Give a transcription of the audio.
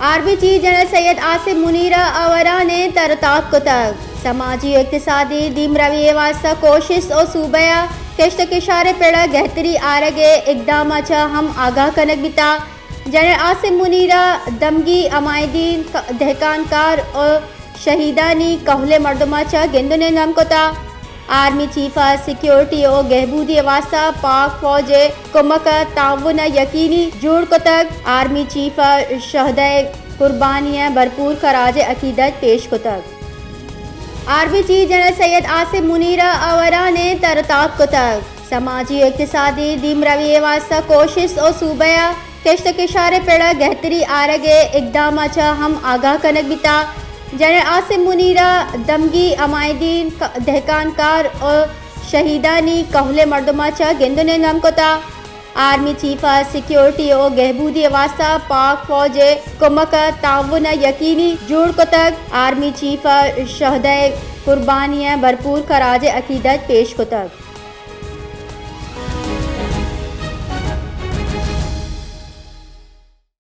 Army chief general Syed عاصم منیر ءَ آورانیں تر ءُ تاب کتگ۔ سماجی ءُ اقتصادی دیمروی ءِ واستہ کوشست ءُ صوبہ ءَ کشت ءُ کشار ءِ پڑ ءَ گہتری آرگ ءِ اقدام ءَ چہ ہم آگاہ کنگ بیتگ۔ جنرل عاصم منیر ءَ دمگی عمائدین، ک-، دہکان کار ءُ شہیدانی کہول ءِ مردماں چہ گند ءُ نند ہم کتگ۔ آرمی چیف ءَ سیکیورٹی ءُ گہبودی ءِ واستہ پاک فوج ءِ کمک ءُ تعاون ءَ یقینی جوڑ کتگ۔ آرمی چیف ءَ شہداء قربانی ءَ بھرپور خراج عقیدت پیش کتگ۔ آرمی چیف جنرل سید عاصم منیر ءَ آورانیں تر ءُ تاب کتگ۔ سماجی ءُ اقتصادی دیمروی ءِ واستہ کوشست ءُ صوبہ ءَ کشت ءُ کشار ءِ پڑ ءَ گہتری آرگ ءِ اقدام ءَ چہ ہم آگاہ کنگ بیتگ۔ جنرل عاصم منیر ءَ دمگی عمائدین، ک-، دہکان کار ءُ شہیدانی کہول ءِ مردماں چہ گند ءُ نند ہم کتگ۔ آرمی چیف ءَ سیکیورٹی ءُ گہبودی ءِ واستہ پاک فوج ءِ کمک ءُ تعاون ءَ یقینی جوڑ کتگ۔ آرمی چیف ءَ شہداء قربانی ءَ بھرپور خراج عقیدت پیش کتگ۔